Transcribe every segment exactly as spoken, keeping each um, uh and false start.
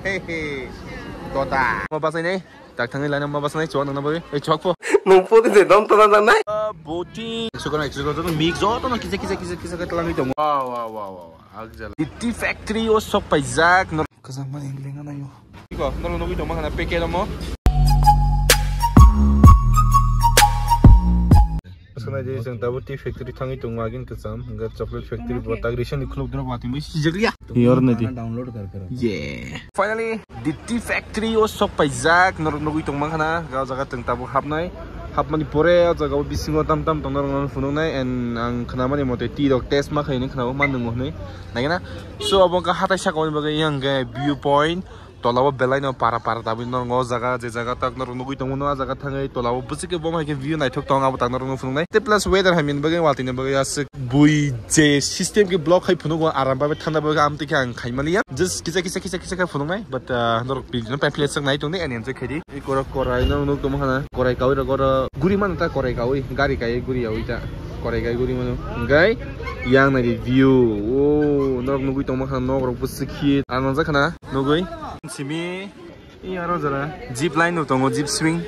Hehe. Dota. Mo basai nai. Tak thangwi laina mo basai nai, chuak nangna bagwi. Ei, chuak po. Nung poti de dom tona janai. Ah, boti. Sukar nai, sukar nai, mix joto no kisa, kisa, kisa, kisa, kisa langwi tongo. Wow, wow, wow, wow. Akjal. Tea factory o sok paijak. Nor- Kazang mani lenga nayo. Iko, noro nugwi tongma khana packet omo. Aswk nai di, chwng tabuk tea factory thangwi tongo, agini kwcham, hwnkhe chocolate factory bo tak recently khuluk doro, watwi mui sijak liya. Yor nai di. Download kar kar. Yeah. Finally, the tea factory o sok paijak, norok nugwi tongma khana, o jaga chwng tabuk hapnai. Hapmani pore o jaga o bisingo tam tam tong norok phunuknai, and ang khnamani mote tea rok taste ma khaini khna o ma nwngo hwnwi. Naikhe na? So, abo wngkha hatai saka oni bagwi yang hwnkhe view point. Tola o belai no para para tabwi norok o jaga, je jaga tak norok nugwi tongmano, a jaga thangwi tola o bwswk khe bo hai khe view naithok tong, abo tak norok no phunuknai. Tei plus weather hai mani bagwi watwi ni bagwi aswk bui je system khe block hai phunugo, aram bagwi thanda bagwi amtwi khe ang khai maliya. Just kisa kisa kisa kisa khe phunuknai, but, ah, norok video no paiphle swk nai tongdi, ani amtwi khaidi. Iko rok korai no nuk tongma khana, korai kawi rok oro guri mano ta, korai kawi, gari kai guri yawi ta, korai kai guri mano. Hwnkhe yang nai di view, o norok nugwi tongma khana, nok rok bwswk khit ang nang jak khana nugwi. Simi, i aro jora zip line no tongo, zip swing.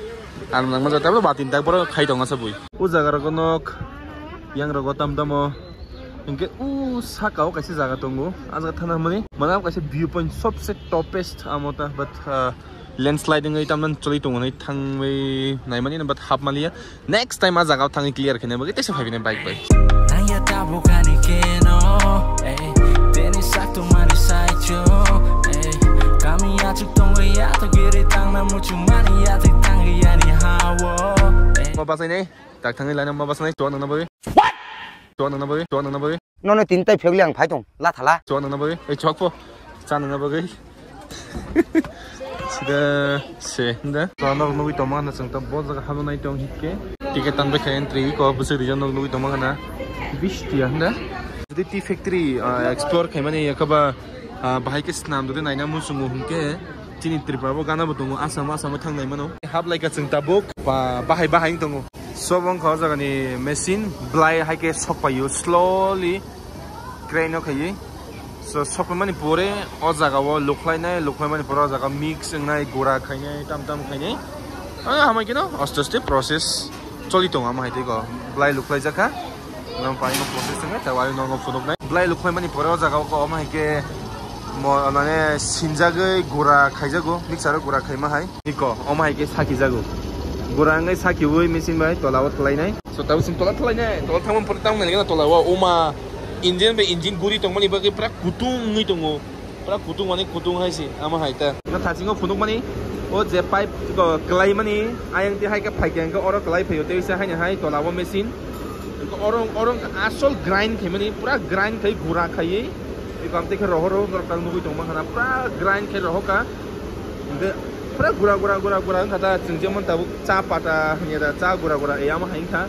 Ang nang jak ta, batin tak boro khai tongo sa bui. O jaga rogo nok, yang rogo tam tamo. Hwnkhe o saka o kaisa jaga tongo, a jaga thana hwnmani, mane kaisa view point, sobse topest amo ta, but, ah, landslide wngwi tamni choli tongo hinwi thangwi naimani, but hap maliya. Next time a jaga o thangwi clear khaina bagwi teisa phaibini bike bai. Nangya tabuk ani keno, eh, teni sak tongmani saicho, eh, kami achuk tongwi yato giri tangna muchung mani yato tangwi yani hawo, eh. Mo basai nai, tak thangwi laina mo basai nai, chuak nangna bagwi. What? Chuak nangna bagwi, chuak nangna bagwi. Nono tin tai phegli ang phai tong, la thala. Chuak nangna bagwi, ei chuak po. Cha nangna bagwi. Sida se, hinda. Chuak nok nugwi tongma hana chwng ta bo jaga hano nai tong hikke. Ticket tan bai kha entry ko bwswk rijak nok nugwi tongma hana. Bish tiya hinda. Jodi tea factory, ah, explore khaimani yakaba, ah, bahai khe snam jodi naina muchungo hwnkhe chini Tripura bo gana bo tongo, Assam, Assam thang nai mano. Hap lai kha chwng tabuk, ba, bahai bahai wng tongo. So, bo wngkha o jagani machine, belai hai khe sokpaio, slowly crane o khaiwi. So, sokpaimani pore o jagao lukhlainai, lukhlaimani pore o jaga mix wngnai, gura khainai, tam tam khainai. Ah, hamai kheno aste aste process choli tongo, ama hai tei ko belai lukhlaijak kha. Nang pai no process wngnai, ta wari no phunuknai. Belai lukhlaimani pore o jagao ko ama hai khe mo, mane sinjagwi gura khaijago, mixer o gura khaima hai. Iko, omo hai khe saki jago. Gura wngwi sakiwi machine bai tola o thwlainai. So, tabuk chwng tola thwlainai, tola thangmani pore tamo nai tola o, oma engine bai engine guri tongmani bagwi pura kutung wngwi tongo. Pura kutung mane kutung hai se, amo hai ta. Na thasingo phunukmani, o je pipe ko kwlaimani, ayang twi hai khe phai khe hwnkhe oro kwlai phaio, tei se haino hai tola o machine. Oro, oro asol grind khaimani, pura grind khai gura khaiwi. Iko amtwi khe rohoro, norok tak nugwi tongma khana, pura grind khai rohoka. Hingke pura gura, gura, gura, gura wngkha ta, chwng jemon tabuk cha pata hingya da, cha gura, gura, eyamo hai wngkha.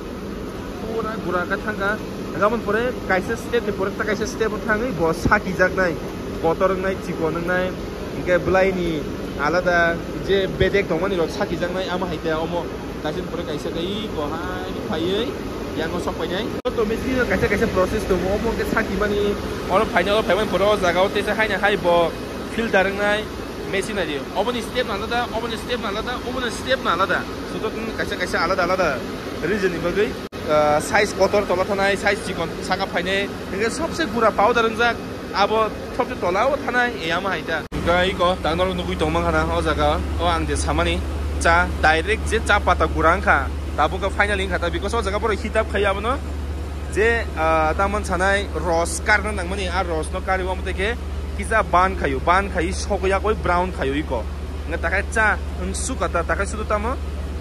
Pura gura khe thangkha. Hingke aboni pore kaisa step ni pore ta kaisa step o thangwi bo sakijaknai, kotor wngnai, chikon wngnai, hingke bwlaini alada je bedek tongmani rok sakijaknai, amo hai khe omo. Kaisa ni pore kaisa khe iko hai phaiwi yango sok painai. Joto machine o kaisa kaisa process tongo, omo khe sakimani, oro phainai, oro phaimani pore o jaga o teisa haino hai bo filter wngnai machine nai di. Oboni step no alada, oboni step no alada, oboni step no alada. Joto kaisa kaisa alada alada reason ni bagwi, ah, size kotor tola thanai, size chikon saka phainai, hingke sobse gura powder wngjak. Abo thopte tola o thanai, e amo hai ta. Hingke iko, tak norok nugwi tongma khana, o jaga, o ang je samani, cha, direct je cha pata gura wngkha, tabuk khe finally wngkha ta, because o jaga borok heat up khai abono, je, ah, tamon sanai ros karna nangmani, a ros no kari omo tei khe kisa ban khaio, ban khai sogwi yakoi brown khaio iko. Hingke takhai cha wng sukha ta, takhai sudu tamo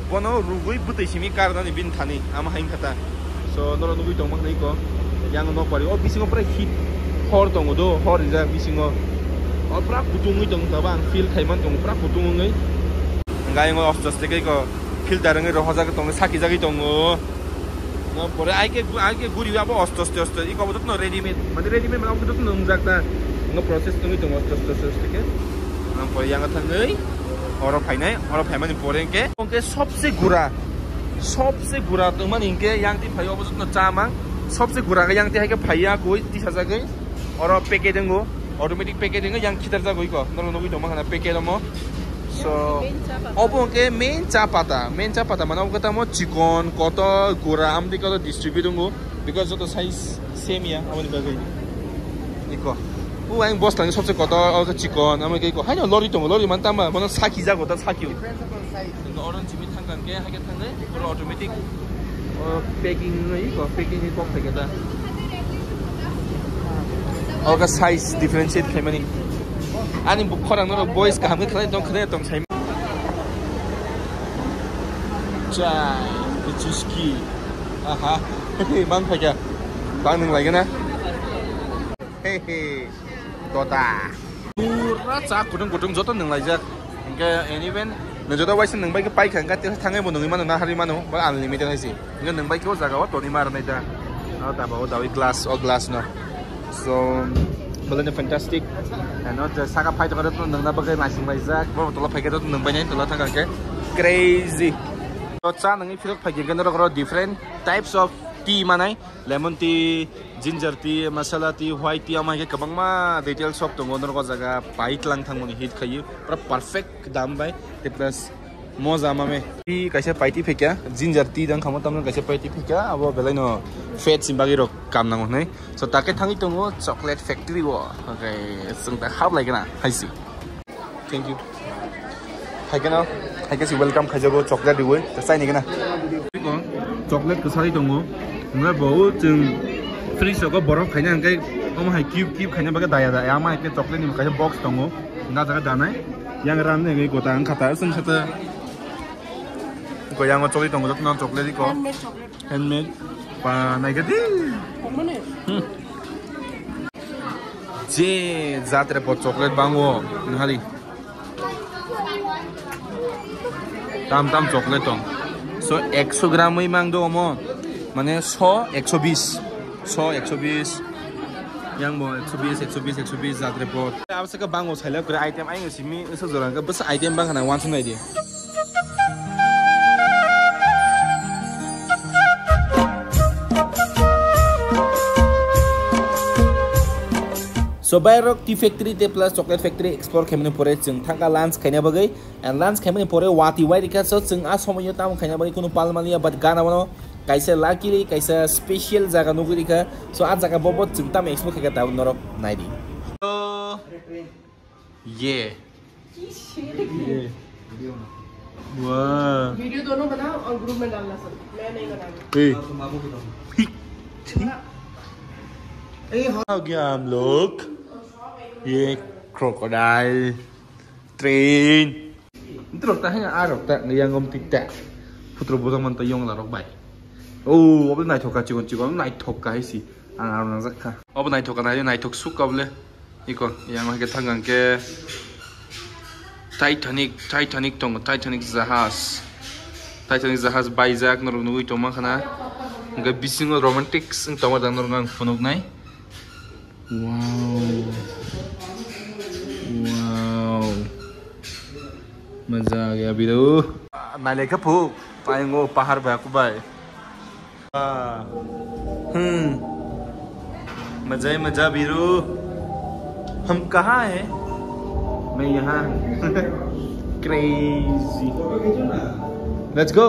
bono rugwi bwtwi simi karnani bini thani, amo hai wngkha ta. So, norok nugwi tongma hwnwi ko, yang nok pari. O bisingo pura heat hor tongo do, hor rijak bisingo. O pura kutung wngwi tongo, taba ang feel khaiman tongo, pura kutung wngwi. Hingke ayang o aste aste khe ko filter wngwi rohorjagwi tongo, sakijagwi tongo. No, pore ai khe, ai khe guri abo aste aste aste. Iko bo jotono readymade, mane readymade mane abo jotono wngjak ta. No process wngwi tongo aste aste aste aste khe. Ang pore yang thangwi oro phainai, oro phaimani pore hingke, hingke sobse gura, sobse gura tongmani hingke yang twi phai abo jotono cha mang. Sobse gura khe yang twi hai khe phaiya koi tisajagwi. Oro packet wngo. Automatic packet hingo yang khitar jago iko. Noro nugui tongma khana packet omo. So, main cha pata. Obo ke main cha pata. Main cha pata mane obo tamo chikon, koto, gura, amdi koto distribute tongo. Because joto size same ya, amoni bagwi. Iko. U ang boss tang sobse koto, o chikon, amo ke iko. Haino lori tongo, lori man tamba, mano saki jago, ta saki. Iko orange mi thang thang ke, hake thang ke, pura automatic. O packing no iko, packing ni kok thang ke ta. Oga size differentiate khaimani. Ani bukhorang no boys kaham khe khlai tong, khlai tong sai. Chai, bichuski. Aha. Mang phaikya. Bang nung laigana. He he. Dota. Pura cha kutung kutung joto nung laijak. Hingke anyway, nung joto waisa nung bai khe pai kha, hingke tei thangai bo nungui mano, na harwi mano, ba unlimited hai se. Hingke nung bai khe o jaga o toni mar nai da. O da ba o da wi glass, o glass no. So, belai no fantastic. And o je saka phai tongkha, to nungna bagwi naising laijak. Bo tola phai khe to nung bai nai, tola thang khe crazy. To cha nungui philok phai khe norok oro different types of tea manai, lemon tea, ginger tea, masala tea, white tea, amai khe kwbangma details shop tongo. Norok o jaga pai tlang thangmani hit khayu. Pura perfect dam bai. Te plus moja mame. Tea kaisa paiti phikya, ginger tea dang khamo tamno kaisa paiti phikya, abo belai no fat sim bagwi rok kam nango hnai. So take thangwi tongo chocolate factory o. Okay, sung ta hap lai gana haisi. Thank you. Hai gana, hai kasi welcome khaijago chocolate diwi, ta chai ni gana. Chocolate kwsari tongo. Ngai bo chwng fridge rogo borok khaina hwnkhe omo hai cube cube khaina bagwi daya daya, ama hai khe chocolate ni kaisa box tongo. Na jaga danai. Yang ram ne gota ang khata sung khata. Ko yang o choli tongo jotno chocolate ko. Handmade chocolate. Handmade. Pa nai gadi. Kok mane? Hmm. Je jatre po chocolate bango nahari. Tam tam chocolate tong. So ekso gram wi mang do omo. Mane so ekso bis. So ekso bis. Yang bo ekso bis, ekso bis, ekso bis jatre po. Abo se ka bango saila kore item ai simi so jora ka bas item bang na wan sunai di. So bairok tea factory te plus chocolate factory explore khaimani pore chwng thangkha lunch khaina bagwi, and lunch khaimani pore wati wai rikha. So chwng a somoyo tamo khaina bagwi kunu pal maliya, but gana wano kaisa luckily kaisa special jaga nugwi rikha. So a jaga bobo chwng tamo explore khaikha tabuk norok naidi. So, ye. ये। वाह। वीडियो दोनों बनाओ और ग्रुप में डालना सब, मैं नहीं बनाऊंगी। ए। ठीक। ए, हाँ। आ गया हम लोग। ये crocodile train। Itu rok ta hanya arok ta yang om tik ta. Putro bujang man ta yong la rok bai. Oh, obo naithok ka chikon chikon naithok ka hai si. Ang aro nangjak kha. Obo naithok ka nai naithok suk ka bole. Iko, yang hai khe thang ang khe Titanic, Titanic tongo, Titanic jahaj. Titanic jahaj baijak norok nugwi tongma khana. Hingke bisingo romantics wng tongma dang norok ang phunuknai. Wow. Wow. Maza gaya biru. Nailai khe phuk. Paingo pahar bai kubai. Ah. Hmm. मजा ही मजा बीरू। हम कहाँ हैं? मैं यहाँ। Crazy। Let's go।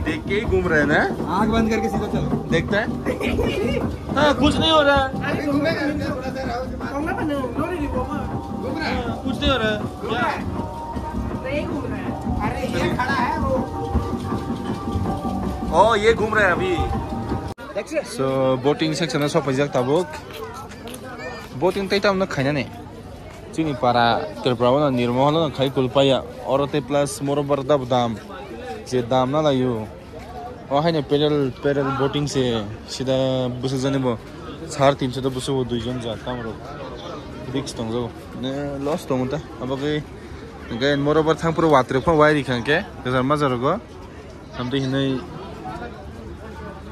देख के ही घूम रहे हैं ना? आँख बंद करके सीधा चलो। देखता है? हाँ, कुछ नहीं हो रहा। अरे घूमेगा, थोड़ा सा रहो। घूम रहा है। हाँ, कुछ नहीं हो रहा। क्या? नहीं घूम रहा है। अरे ये खड़ा है वो। ओ, ये घूम रहा है अभी। So, boating section o sopaijak tabuk. Boating tei tamno khainani. Chini para Tripura o nirmohol no khai kulpaya. Oro tei plus morobar dab dam. Je dam na layu. O haino pedal, pedal boating se sida bwsajani bo. Sar tinso to bwsajao duijon ja tamrok. Risk tongjago. Ne loss tongo ta. Abagwi hwnkhe morobar thang phuru watwi phano wai rikha hwnkhe kwchar majaro go. Hamtwi hinwi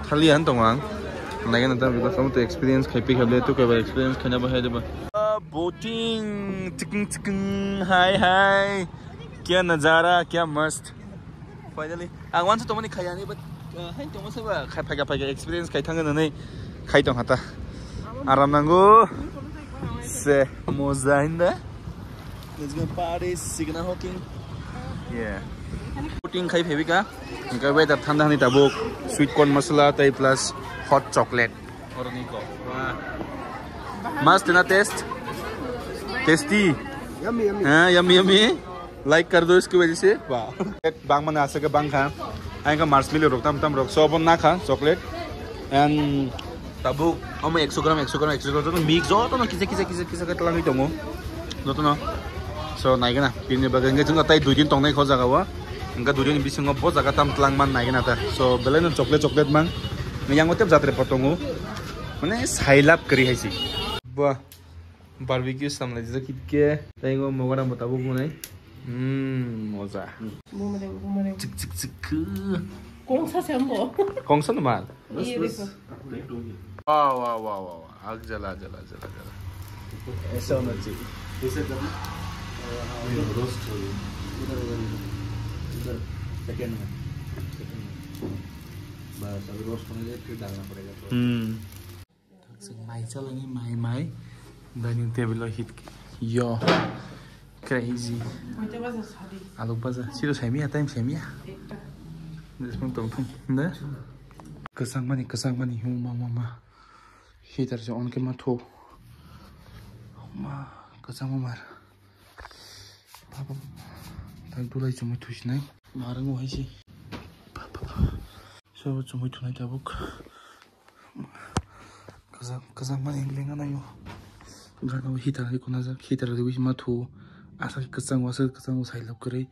thaliya tongo ang. Naikhe nang tamo because amo to experience khai pikha le, to kaiba experience khaina bahai deba. Boating, chiking chiking, hai hai. Kya nazara, kya mast. Finally, ang wansa tongmani khayani, but, uh, hai tongma saba khai phaika phaika experience khai thangna nai khai tong hata. Aram nango. Se moza inda. Let's go party, signa hoking. Yeah. Pudding khai phebika. Engka weather thanda hani tabuk. Sweet corn masala tai plus hot chocolate. Orniko. Wah. Mast na taste? Tasty. Yummy, yummy. Haan, yummy, yummy. Like kar do iske wajah se. Wah. Bang mana asa ke bang kha. Aing ka marshmallow rok tam tam rok. So bon na kha chocolate. And tabuk omo ekso gram, ekso gram, ekso gram mix joto no kisa kisa kisa kisa ke tlang tongo. Joto no. So naigena. Bini bagwi engka jung tai dui din tongnai kho jaga o. Engka dui din bisingo bo jaga tam tlang man naigena ta. So belai no chocolate chocolate mang. Yang o tep jatre pa tongo. Mane sailap kari haisi. Wah. Barbecue samlai jajak hit khe tei o mogora bo tabuk mwnai. Hmm, moja. Bumreng, bumreng. Chik, chik, chik. Kongsa se ambo. Kongsa no mal. Iye dekho. Wah, wah, wah, wah, wah. Ag jala, jala, jala, jala. Aisa hona chahiye. Kaise karna? Roast hogi. Udhar, udhar, udhar. Udhar second mein. Second mein. Bas, abhi roast hone de, phir dalna padega thoda. Hmm. Thak sik mai chalani, mai, mai. Dining table o hit yo. Crazy. Hoite baja sadi. Aluk baja. Siro saimiya, time saimiya. Ekta. This one tong thung. Ne? Kwchang mani, kwchang mani. Hu ma, ma, ma. Heater se on khe ma thu. Ma, kwchang ma mar. Papa. Thang tulai chumui thusinai. Marang wahai si. Papa. So chumui thunai tabuk. Kwchang, kwchang mani lenga naio. Gana bo heater hai kuna jak, heater riwi ma thu. Asa kwchang, asa kwchang bo sailap kwrwi.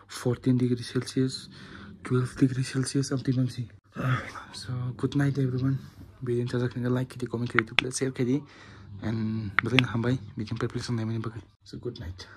Fourteen degree Celsius, twelve degree Celsius, amtwi mangsi. So, good night everyone. Video ni sajak nangkhe like khidi, comment khidi, share khidi. And belai no hambai, video preparation naimani bagwi. So, good night.